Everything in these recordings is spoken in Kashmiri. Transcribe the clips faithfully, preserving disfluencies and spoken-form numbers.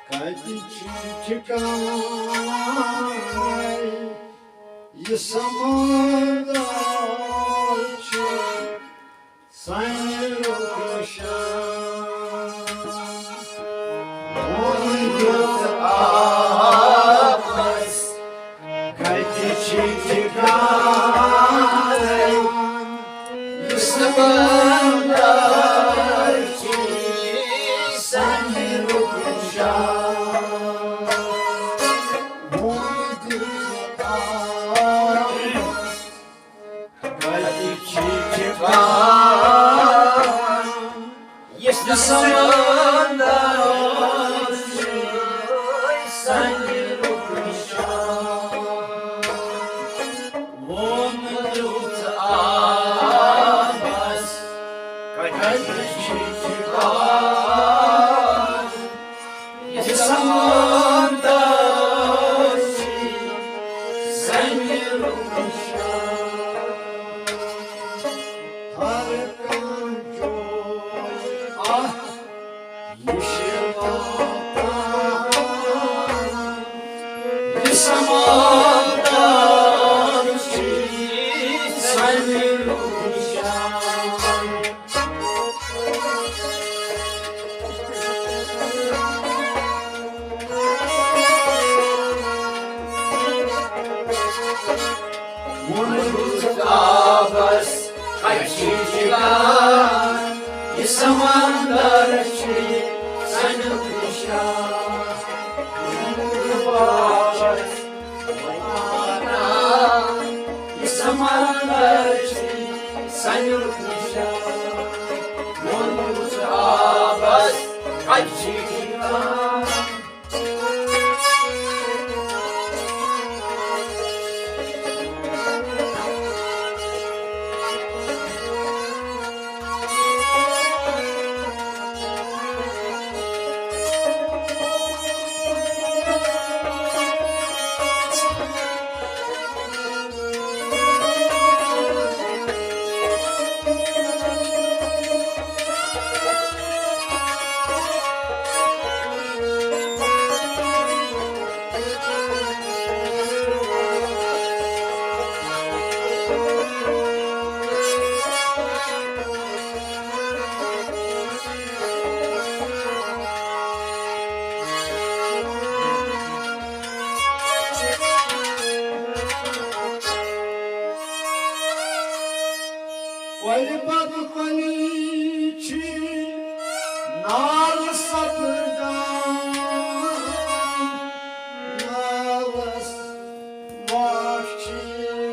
کتہِ چھُ ٹھِکانَے یہِ سمندر چھُ سانہِ رُخسار۔ ووٚن دیُت آبس، کتہِ چھُ ٹھِکانَے یہِ سمندر چھُ سانہِ رُخسار۔ ووٚن دیُت آبس، کتہِ چھُ ٹھِکانہٕ یہِ سمندر چھُ سانہِ رُخسار۔ ووٚن دیُت آبس، کتہِ چھُ ٹھِکانہٕ یہِ سمندر چھُ سانہِ رُخسار۔ ہر کانٛہہ چھُ اکھ مُشکِل واتان۔ یہِ سمندر چھُ سانہِ رُخسار۔ ووٚن دیُت آبس، کتہِ چھُ ٹھِکانہٕ یہِ سمندر چھُ سانہِ رُخسار۔ یہِ سمندر چھُ سانہِ رُخسار۔ ووٚن دیُت آبس، کتہِ چھُ ٹھِکانہٕ کۄلہِ پتہٕ کۄلہِ چھِ نالہٕ سپدان۔ نالس واٹھ چھِ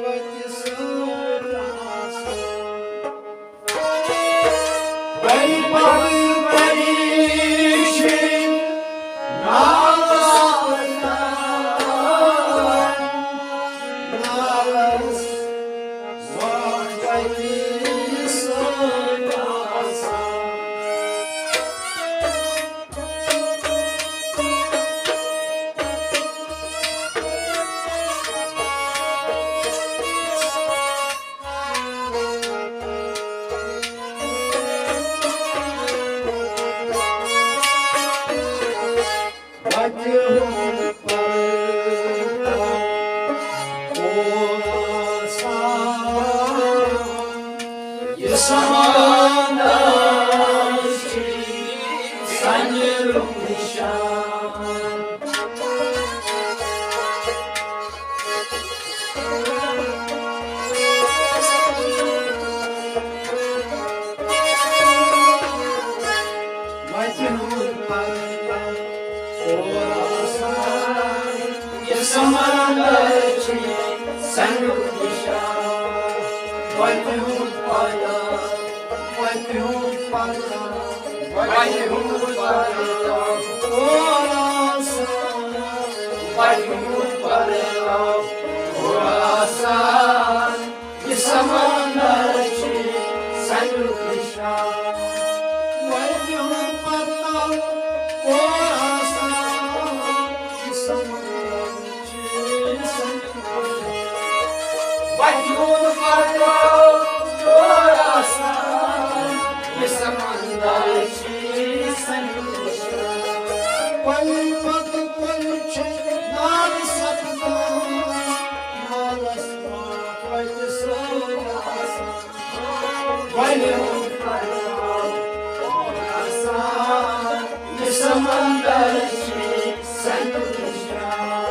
وتہِ سۭتۍ آسان۔ بری پتہٕ بری چھِ نالس پکان۔ نالس واٹھ وتہِ سۭتۍ آسان۔ وتہِ ہُنٛد پردٕ اوس آسان۔ یہِ سمندر چھُ سانہِ رُخسار۔ وتہِ ہُنٛد پردٕ اوس آسان۔ یہِ سمندر چھُ سانہِ رُخسار۔ وتہِ ہُنٛد پردٕ، وتہِ ہُنٛد پردٕ، وتہِ ہُنٛد پردٕ اوس آسان۔ وتہِ ہُنٛد پردٕ اوس آسان۔ یہِ سمندر چھُ سانہِ رُخسار۔ وتہِ ہُنٛد پردٕ اوس آسان۔ یہِ سمندر چھُ سانہِ رُخسار۔ وتہِ ہُنٛد پردٕ اوس آسان۔ یہِ سمندر چھُ پل پتہٕ پل چھِ نار سپدان، نارس پاک وتہِ سٲرۍ آسان۔ وۄنۍ آسان، یہِ سمندر چھِ سنُن نشان۔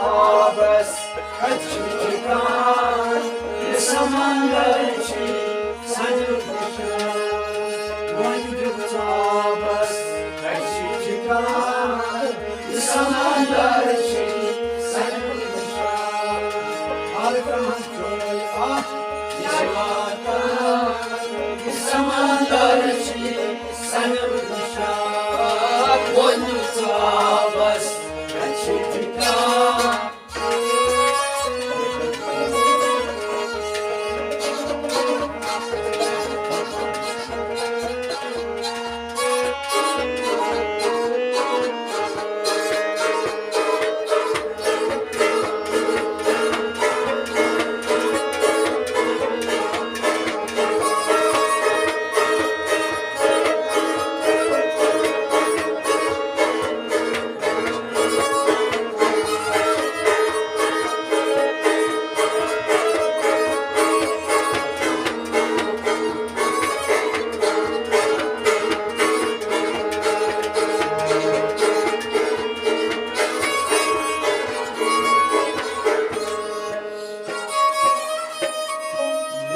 آبس کتہِ چھُ ٹھکان، یہِ سمندر چھِ سنُن نشان۔ وۄنۍ دیُت آبس کتہِ چھُ ٹھکان، یہِ سمندر چھِ سنُن نشان۔ ہر کانٛہہ جاے اکھ یہِ چھِ واتان، یہِ سمندر چھِ سنُن نشان۔ وۄنۍ دیُت آبس کتہِ چھُ ٹھکان۔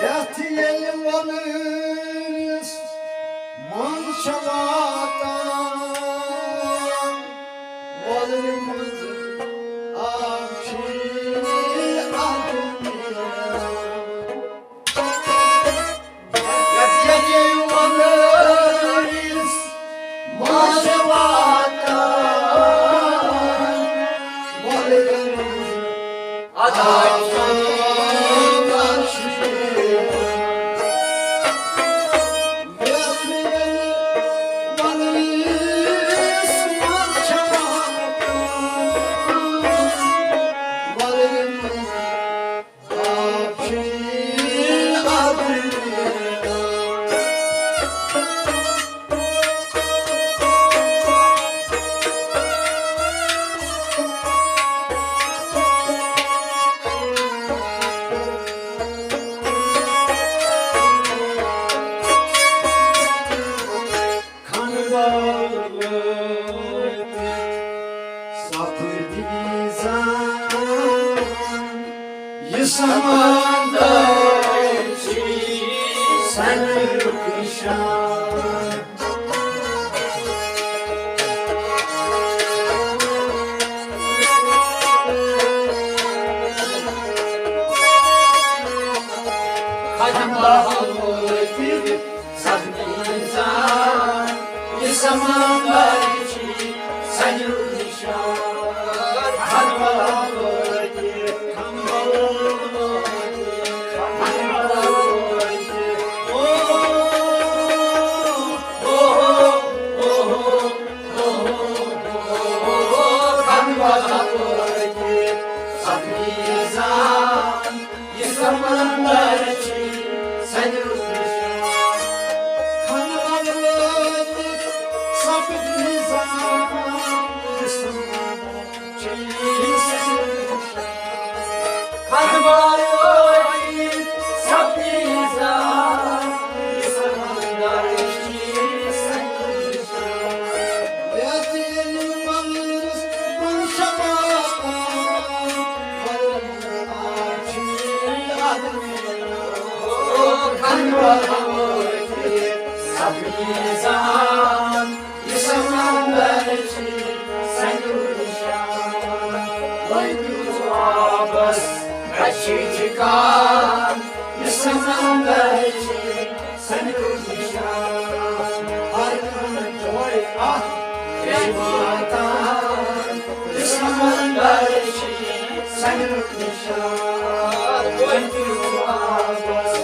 یتھ ییٚلہِ وۄلرِس منٛز چھِ واتان، وۄلرِ منٛز آب چھِ اَتھ نیران۔ یتھ ییٚلہِ وۄلرِس منٛز چھِ واتان، وۄلرِ منٛز کھنڈ وٲتِتھ سپدی زان، یہِ سمندر چھُ سنیُک نشان۔ کھنڈ وٲتِتھ سپدی زان، یہِ سمندر چھُ سنیُک نشان۔ ہر وقت وٲتِتھ، ہر وقت وٲتِتھ، ہر وقت وٲتِتھ۔ او، او، او، او، او، او، ہر وقت وٲتِتھ سپدی زان۔ یہِ سمندر چھُ سنیُک نشان۔ کھنڈ وٲتِتھ سپدی زان، یہِ سمندر چھُ سنیُک نشان۔ کھنڈ وٲتِتھ سپدی زان، یہِ سمندر چھُ سنیُک نشان۔ یتھ ییٚلہِ وۄلرِس منٛز چھِ واتان، وۄلرِ منٛز آب چھُ اَتھ نیران۔ کھنڈ وٲتِتھ سپدی زان، یہِ سمندر چھُ سنیُک نشان۔ وۄنۍ دیُت آبس کتہِ چھُ ٹھکان، یہِ سمندر چھُ سنیُک نشان۔ ہر کانٛہہ جاے اکھ یہِ چھِ واتان، یہِ سمندر چھُ سنیُک نشان۔ وۄنۍ دیُت آبس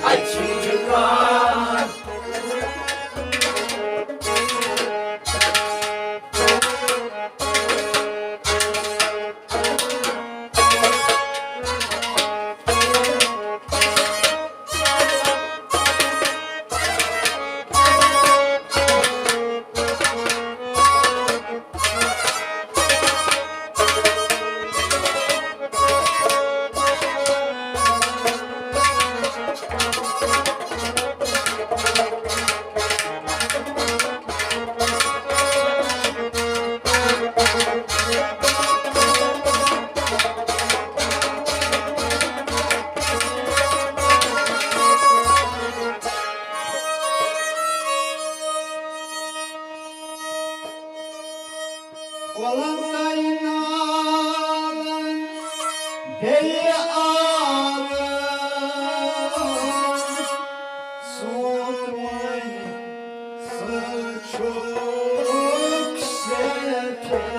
کتہِ چھُ ٹھکان۔ کۄلن تَلہِ نالن بیٚیہِ آرام، سونٛتھ وۄنۍ سُہ چھُکھ سٮ۪ٹھاہ۔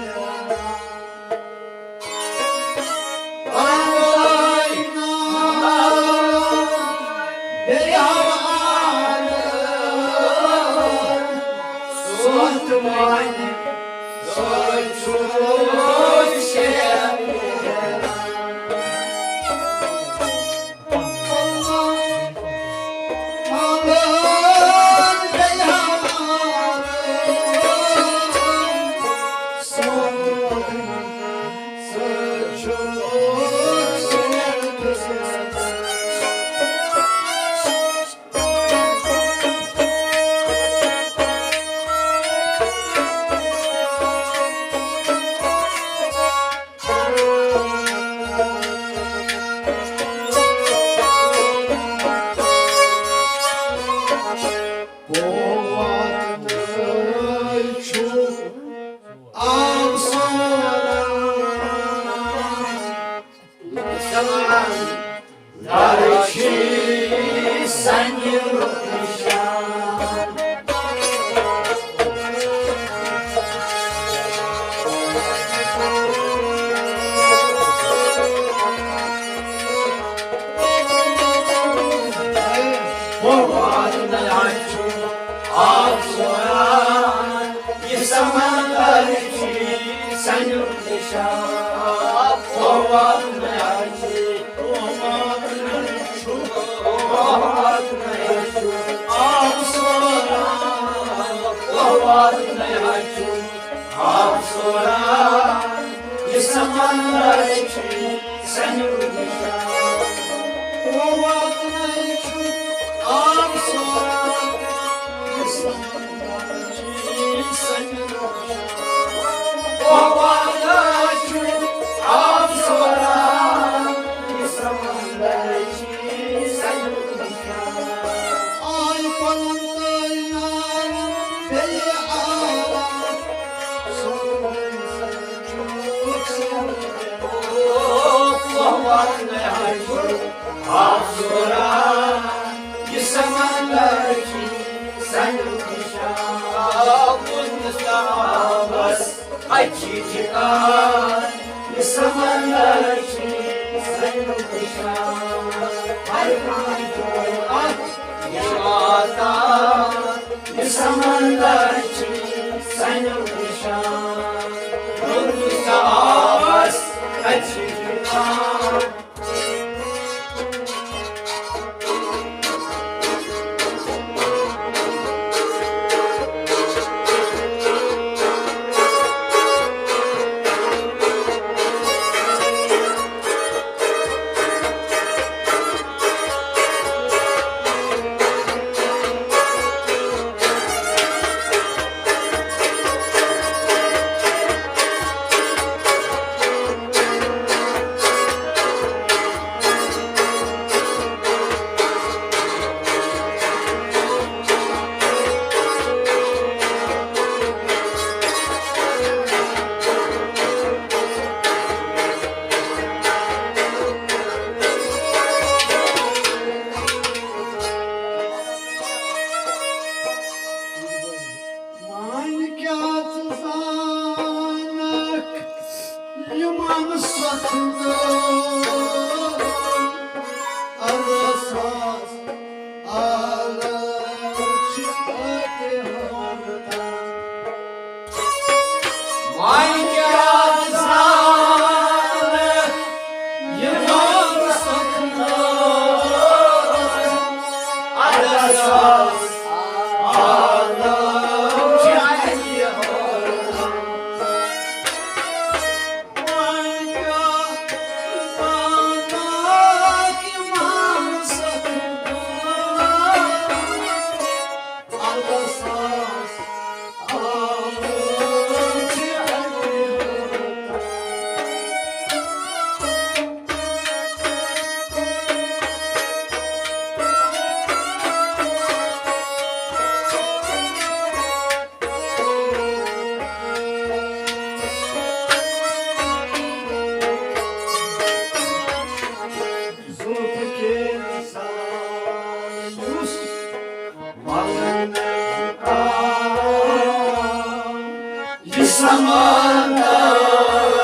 Aman da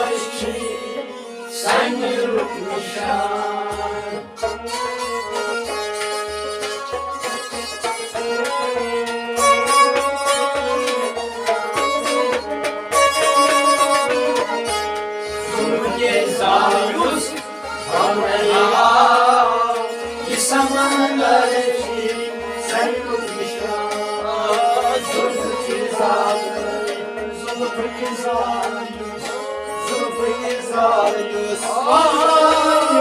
içi sen yürümüşler. Zulüm cezayüz Vallahi ya, insanlar için sen bu işe zulüm cezayüz, zulüm cezayüz, zulüm cezayüz. Vallahi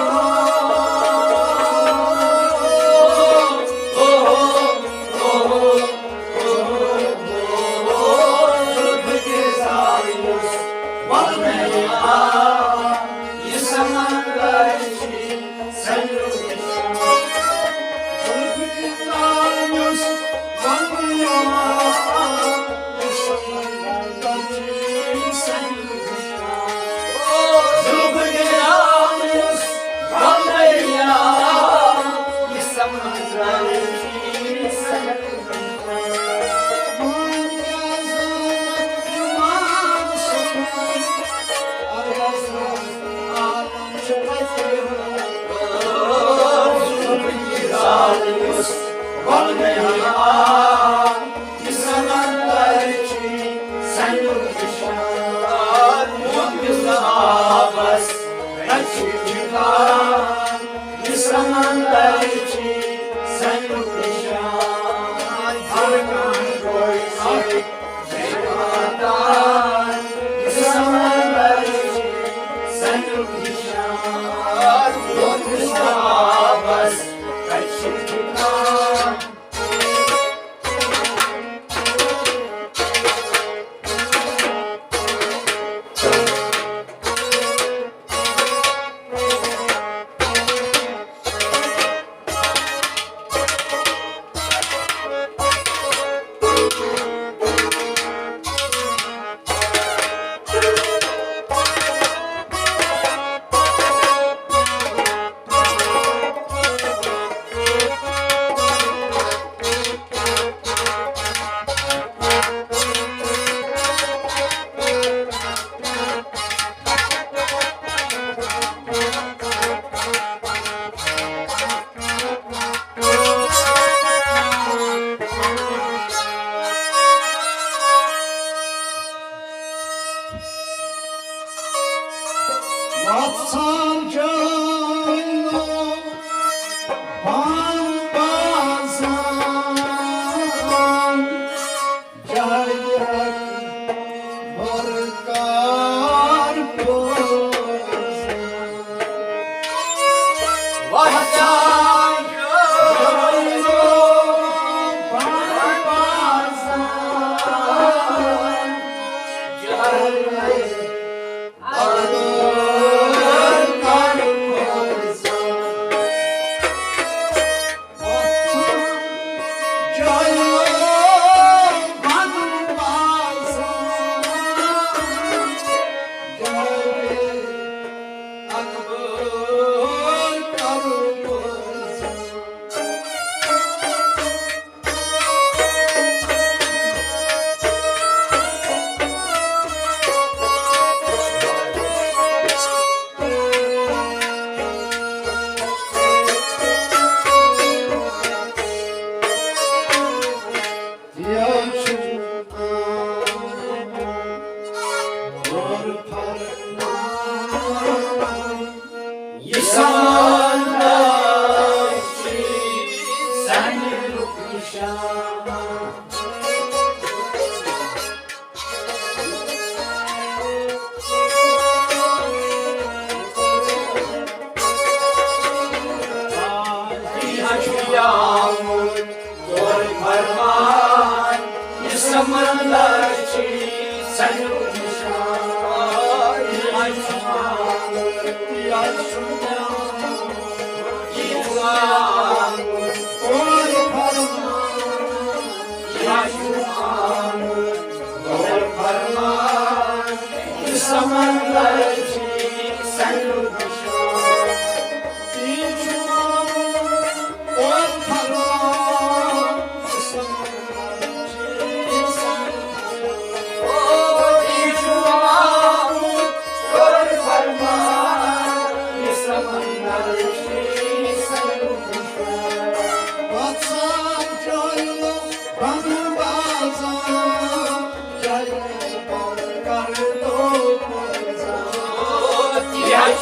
ya.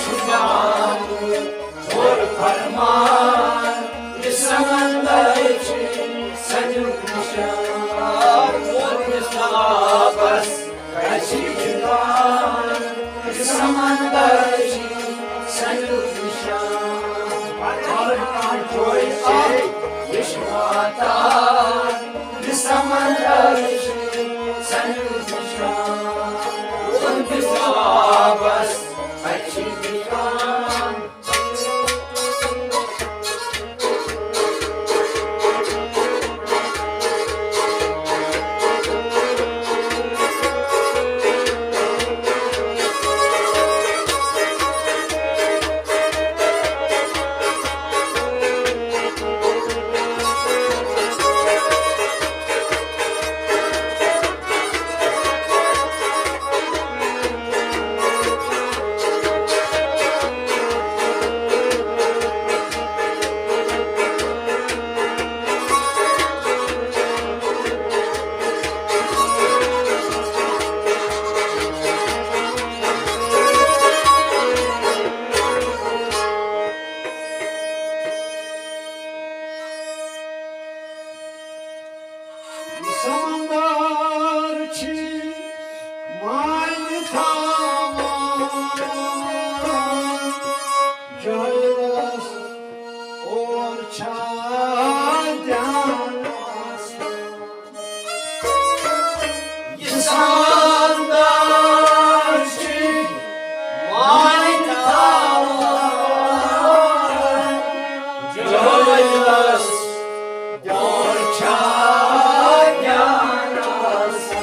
چھُ جوان اور فرمان، یہِ سمندر چھِ سنیُک نشان۔ اور مصطفیٰ بس اَسہِ چھُ جوان، یہِ سمندر چھِ سنیُک نشان۔ ہر کانٛہہ جوے اکھ یہِ چھُ واتان، یہِ سمندر چھِ سنیُک نشان۔ اور مصطفیٰ بس اَسہِ چھُ جوان۔ سمندر چھ مانہِ تھاوان جٲیِلس اور چھا دیان آسان۔ یہِ سمندر چھ مانہِ تھاوان جٲیِلس اور چھا دیان آسان۔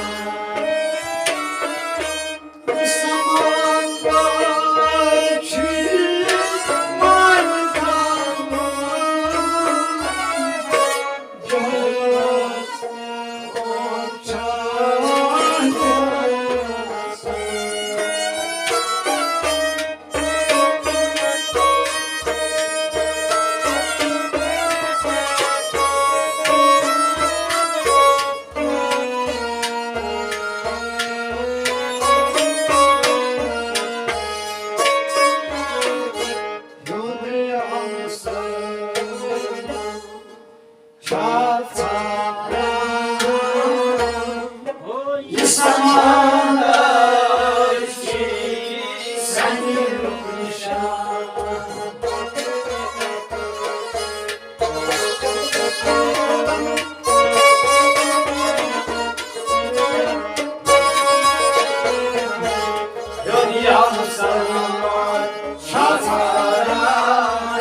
دُنیا مسلمان چھا ژھاران،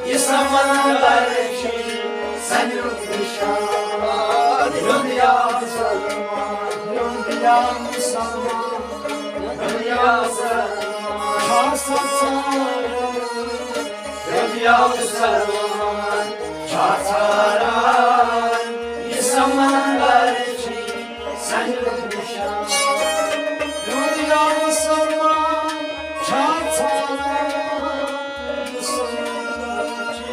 یہِ سمندر چھُ سنیُک نشان۔ دُنیا مسلمان، دُنیا مسلمان، دُنیا مسلمان چھا ژھاران۔ دُنیا مسلمان چھا ژھاران، یہِ سمندر چھُ سنیُک نشان۔ دُنیا مسلمان چھا ژھاران، یہِ سمندر چھُ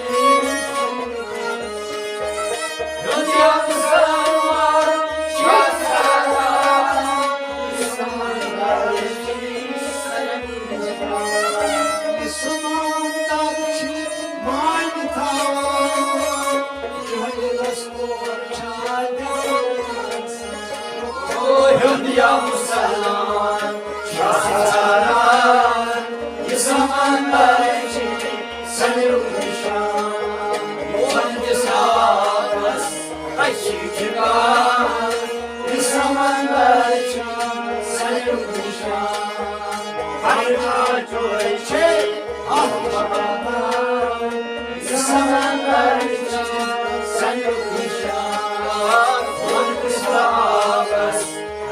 دُنیا مسلمان چھا ژھاران، یہِ سمندر چھُ سنیُک نشان۔ یہِ سمندر چھُ مانہِ تھاوان جٲیِلس اور چھا دیان آسان۔ او ہیوٚنٛد یا مُسلمان چھا ژھاران، یہِ سمندر چھُ سنیُک نشان۔ وۄنۍ کِس آبس اَسہِ چھُ ٹھِکان، یہِ سمندر چھُ سنیُک نشان۔ ہر کانٛہہ جوے چھِ اکھ واتان، یہِ سمندر چھُ سنیُک نشان۔ وۄنۍ کِس آبس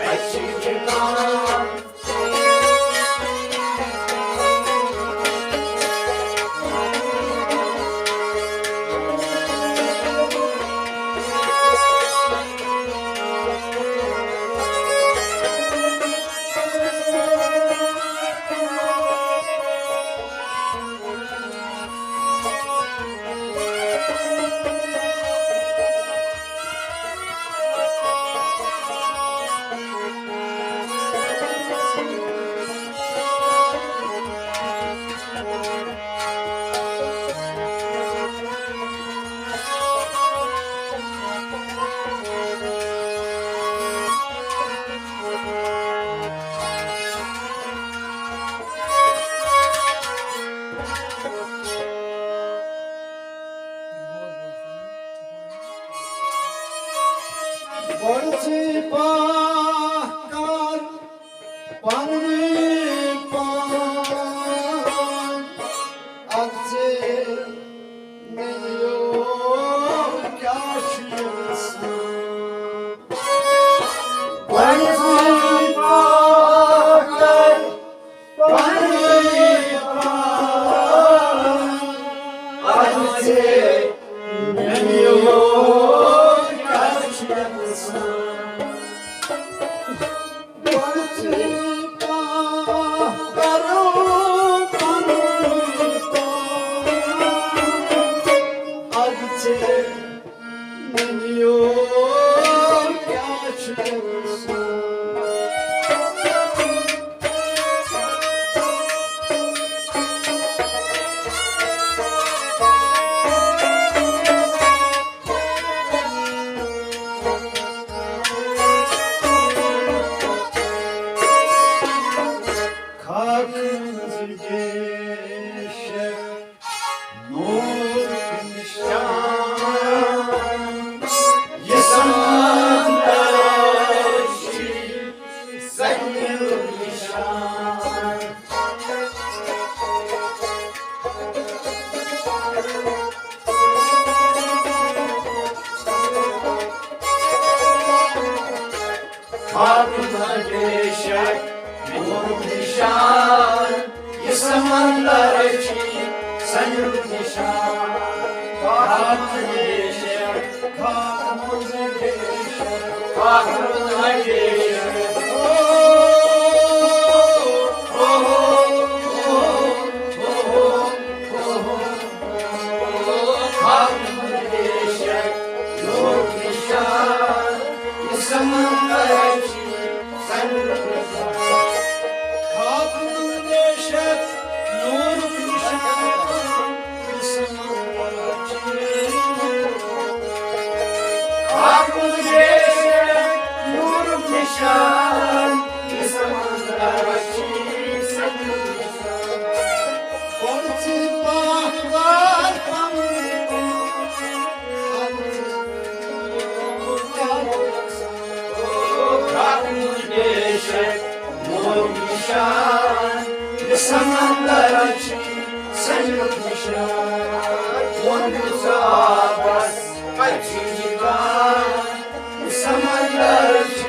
اَسہِ چھُ ٹھِکان، خاک منٛز گیشہ نور نشان، یہ سمندر چھ سنیل نشان۔ خاک منٛز گیشہ نور نشان، یہ سمندر چھ سنیل نشان۔ خاک منٛز گیشہ، خاک منٛز گیشہ، خاک منٛز گیشہ۔ او، او، او، او، او، او۔ خاک منٛز گیشہ نور نشان، یہ سمندر چھ سنیل نشان۔ خاک منٛز گیشہ نور نشان، یہ سمندر چھ۔ خاک منٛز گیشہ نور نشان، یہ سمندر چھ سنیل نشان۔ سمندر چھ سنیل نشان، ووٚن ژٕ آبس، کتہِ چھُ یہِ جان؟ سمندر چھ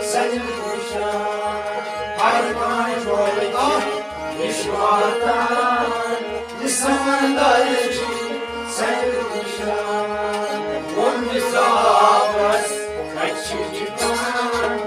سنیل نشان، ہر کانٛہہ ٹولہٕ چھُ یہِ چھُ واتان۔ یہِ سمندر چھ سنیل نشان، ووٚن ژٕ آبس، کتہِ چھُ یہِ جان؟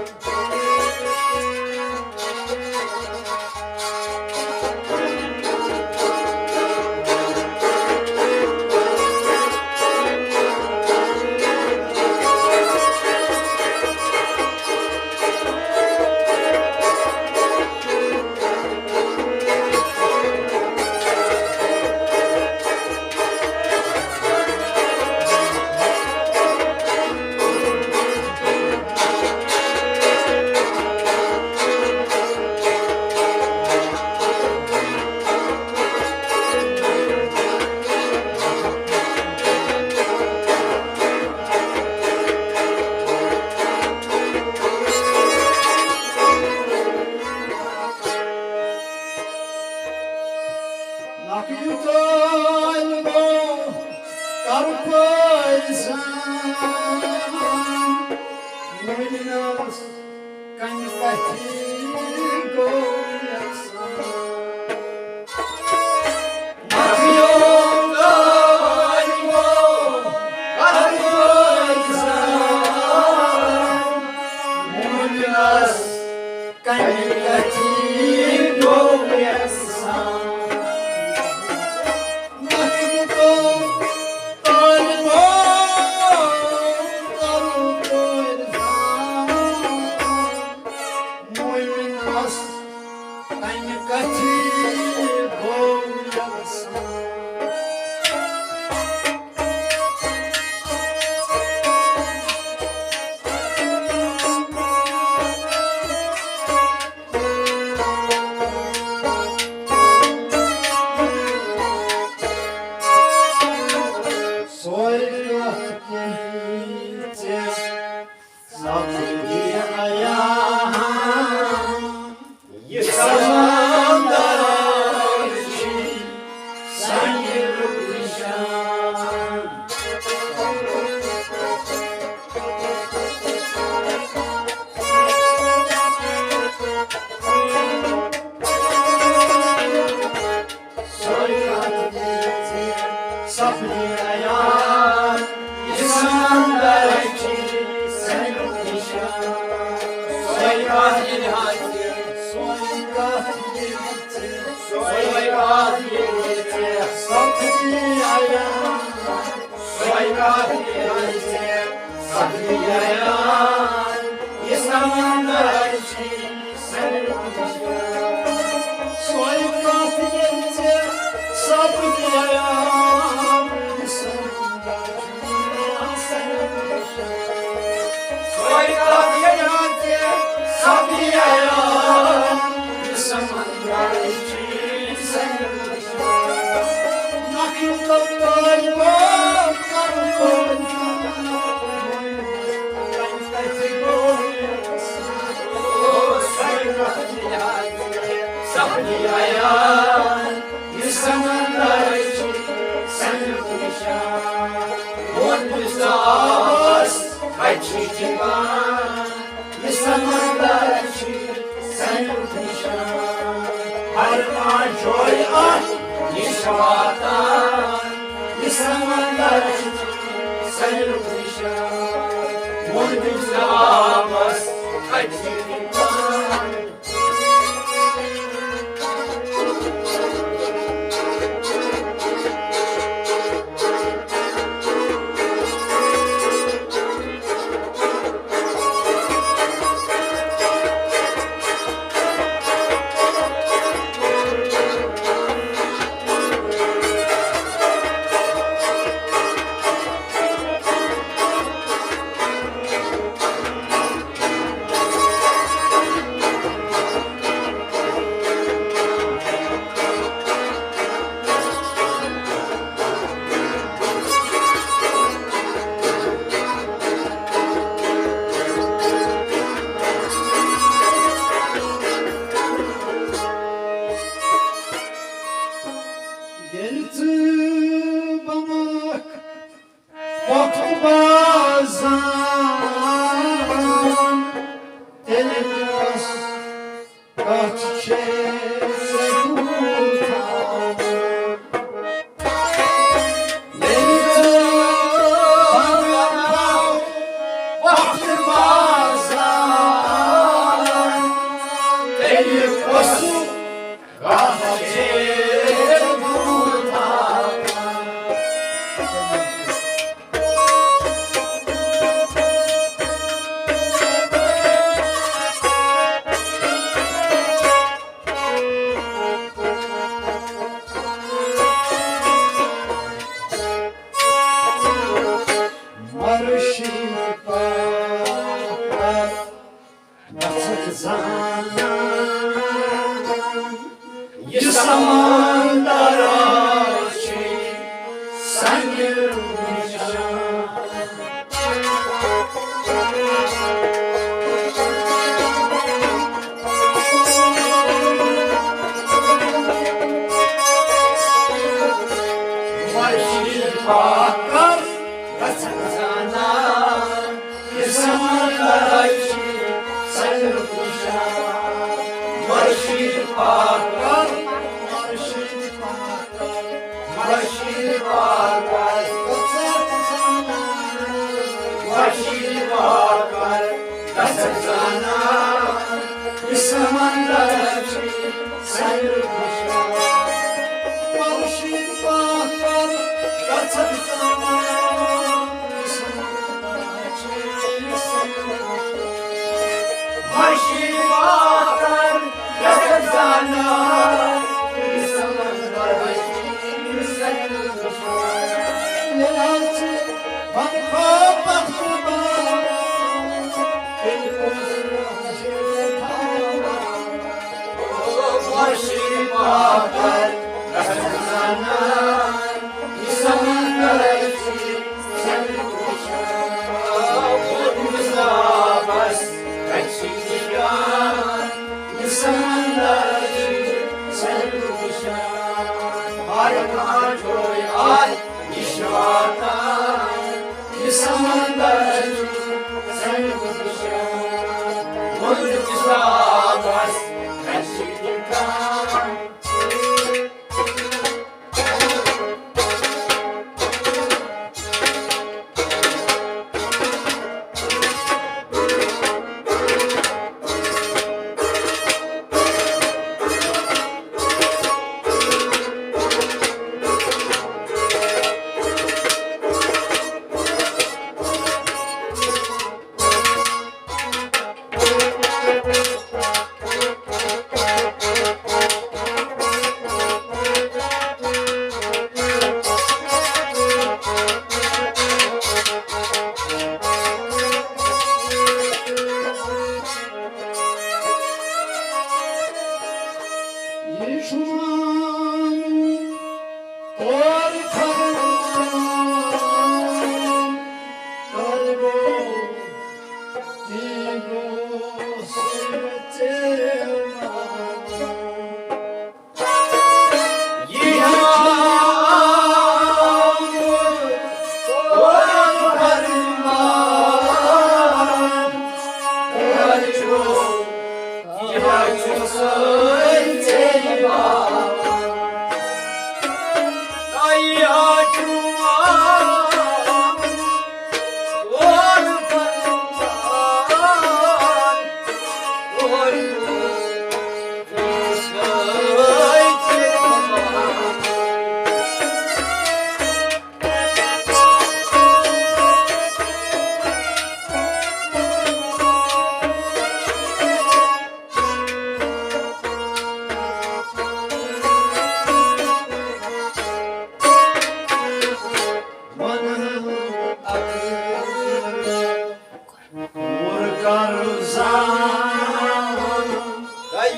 نقل طالبو کر پٲرۍ زن، مُمِنس کنہِ کتھی گوٚو یقسان۔ نقل طالبو کر پٲرۍ زن، مُمِنس کنہِ کتھی گوٚو یقسان۔ نقل طالبو کر پٲرۍ زن، مُمِنس کنہِ کتھی گوٚو یقسان۔ سۄے کتھ کٔرِتھ ژےٚ سپدِ عیان۔ یہِ سمندر چھُ سنیلُک نشان۔ سۄے کتھ کٔرِتھ ژےٚ سپدِ عیان، یہِ سمندر چھُ سنیلُک نشان۔ سۄے کتھ ییٚلہِ ہا ژےٚ، سۄے کتھ ییٚلہِ ژےٚ، سۄے کتھ ییٚلہِ ژےٚ سپدِ عیان، سۄے کتھ ییٚلہِ ژےٚ سپدِ عیان، سۄے کتھ ییٚلہِ ژےٚ سپدییام، یہِ سمندر چھُ سۄے کتھ ییٚلہِ ژےٚ سپدییام، یہِ سمندر چھُ نخل تہٕ طالبان کرُن۔ سپدی عیان، یہِ سمندر چھُ سمیُک نشان۔ ووٚن بہٕ ژاس، کتہِ چھُ ٹھِکان؟ یہِ سمندر چھُ سمیُک نشان۔ ہر کانٛہہ جوے اتھ نِش واتان۔ یہِ سمندر چھُ سمیُک نشان۔ ووٚن بہٕ ژاس، کتہِ چھُ ٹھِکان؟ ییٚلہِ ژٕ بنکھ وقت بازان، تیٚلہِ کۄس کتھ چھے ژےٚ دوٗر تھاوُن؟ ییٚلہِ ژٕ بنکھ وقت بازان، تیٚلہِ کۄس مرشی پاپا گژھکھ زانان، یہِ سمندر چھُ سنگہِ نشان۔ مرشی پاکر گژھن زانان، یہِ سمندر چھُ سنگہِ نشان۔ مرشی پاکر، مرشی پاکر، مرشی پاکر، مرشی پاکر گژھن زانان، یہِ سمندر چھُ سنگہِ نشان۔ مرشی پاکر گژھن زانان، یہِ سمندر چھُ سنگہِ نشان۔ مرشی پاکر گژھن زانان، یہِ سمندر چھُ سنگہِ نشان۔ ییٚلہِ حظ ژٕ بنکھ وقت بازان، تیٚلہِ کۄس کتھ چھے ژےٚ تھاوان؟ مرشی پاکر گژھن زانان، یہِ سمندر چھُ سنگہِ نشان۔ ووٚنمُت آبس کتہِ چھُ ٹھِکان، یہِ سمندر چھُ سنگہِ نشان۔ ہر کانٛہہ جوے اتھ نِش واتان، یہِ سمندر چھُ سنگہِ نشان۔ ووٚنمُت آبس کتہِ چھُ ٹھِکان۔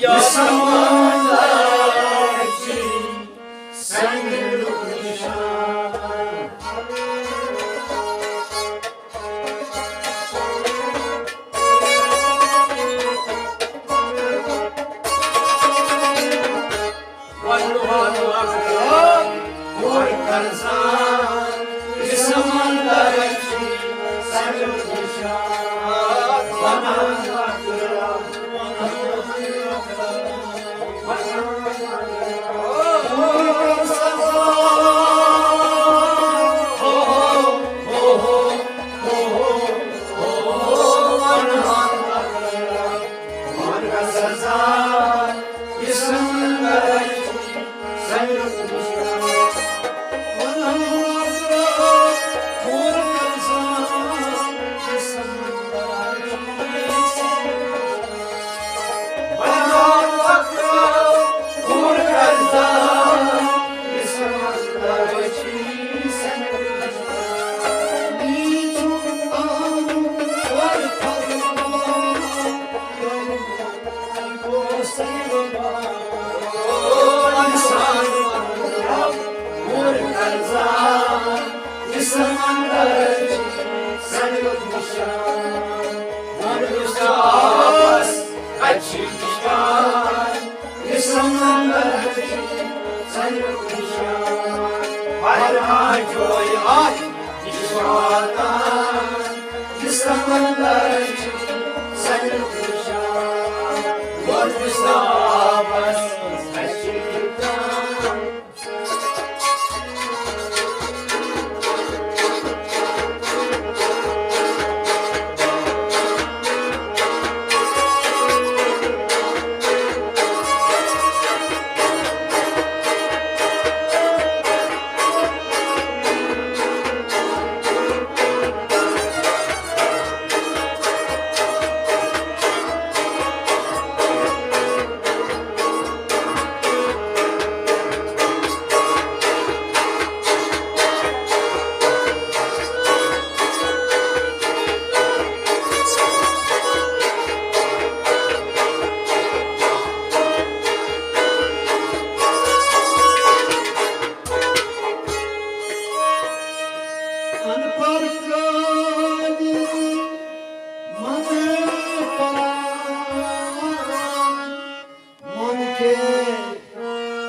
سمندر چی سنگلُک نشان۔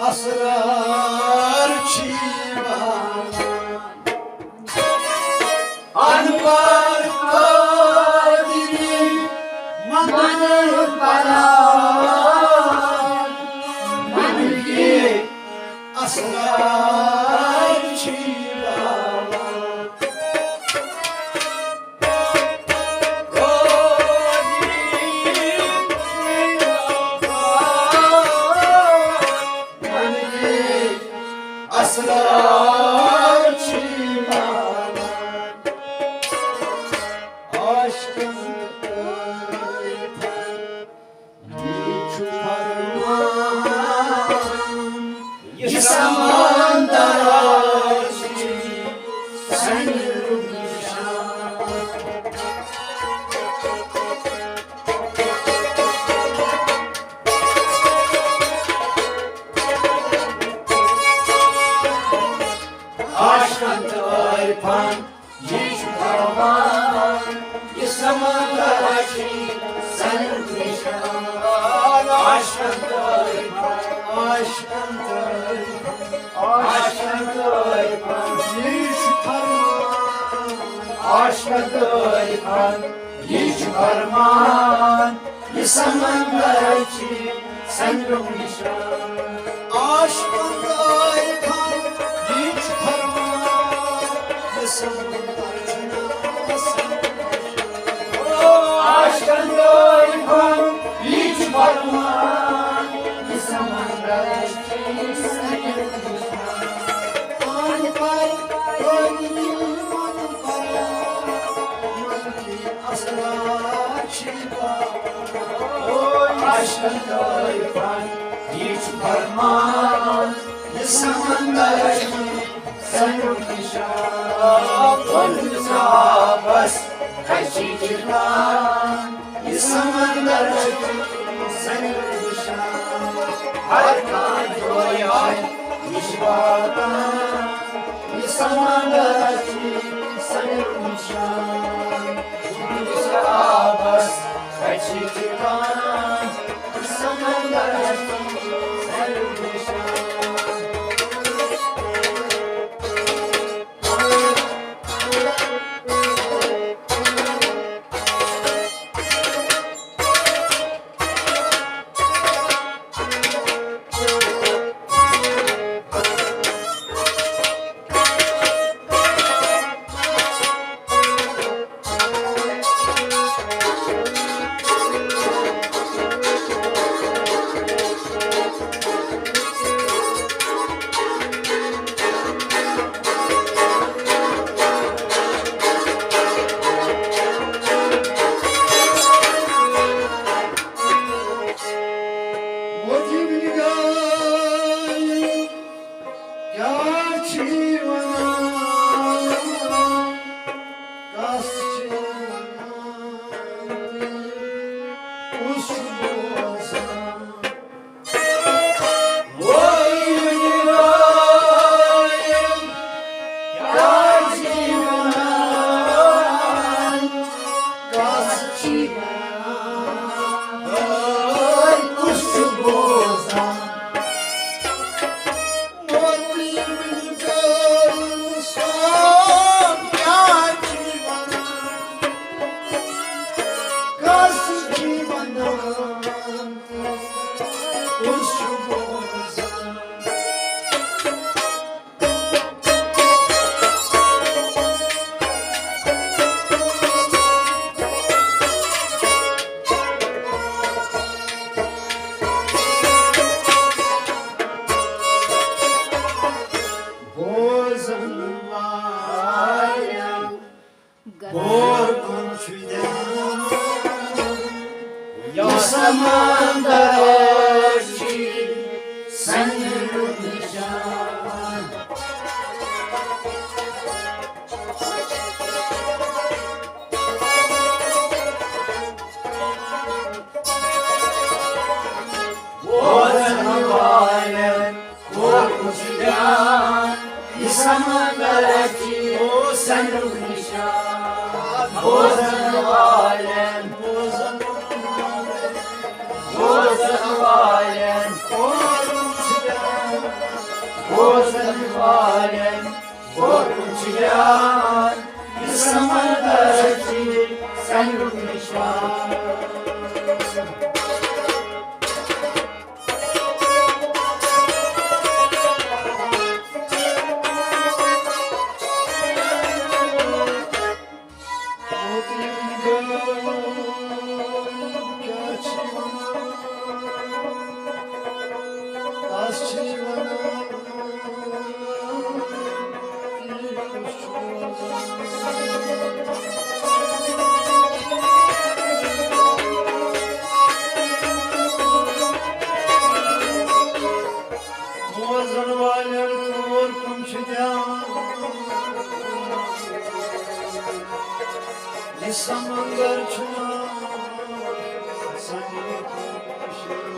اسرار چھی وان۔ ان پڑھ قادری من پران۔ من کے اسرار چھی وان۔ اسرار چھی وان۔ عاشقن تہٕ عارفن یہِ چھُ فرمان، یہِ سمندر آسہِ سنہِ نشان۔ عاشقن تہٕ عارفن یہِ چھُ فرمان، یہِ سمندر چھُ سنیُک نشان۔ عاشقن تہٕ عارفن، عاشقن تہٕ عارفن، عاشقن تہٕ عارفن، یہِ چھُ فرمان۔ عاشقن تہٕ عارفن، یہِ چھُ فرمان۔ یہِ سمندر چھُ سنیُک نشان۔ عاشقن تہٕ عارفن، یہِ چھُ فرمان۔ یہِ سمندر چھُ سنیُک نشان۔ عاشقن تہٕ عارفن، یہِ چھُ فرمان۔ یہِ سمندر چھُ سنیُک نشان۔ عارفن، عارفن، اسرار چھی وان۔ عاشقن تہٕ عارفن، یہِ چھُ فرمان، یہِ سمندر چھُ سنیُک نشان۔ کُنہِ آبس کشی چھِ وان، یہِ سمندر چھُ سنیُک نشان۔ ہر کانٛہہ جوے آسہِ، یہِ چھِ واتان، یہِ سمندر چھِ سنیُک نشان۔ یُس آبس کتہِ چھِ ٹھکان، یہِ سمندر چھِ سنیُک نشان۔ وجیب نگار، کیٛاہ چھِ ونان؟ کس چھِ ونان؟ کُس چھُ بوزان؟ وجیب نگار، کیٛاہ چھِ ونان؟ کس چھِ ونان؟ کُس چھُ بوزان؟ بوزن والٮ۪ن غور کُن چھُ دیان، یہِ سمندر چھِ سنیُک نشان۔ بوزن والٮ۪ن غور کُن چھُ دیان، یہِ سمندر چھِ سنیُک نشان۔ بوزن والٮ۪ن، بوزن والٮ۪ن غور کُن چھُ دیان، بوزن والٮ۪ن غور کُن چھُ دیان، یہِ سمندر چھِ سنیُک نشان۔ بوزن والٮ۪ن غور کُن چھُ دیان، یہِ سمندر چھُنہٕ سنیُک نشان۔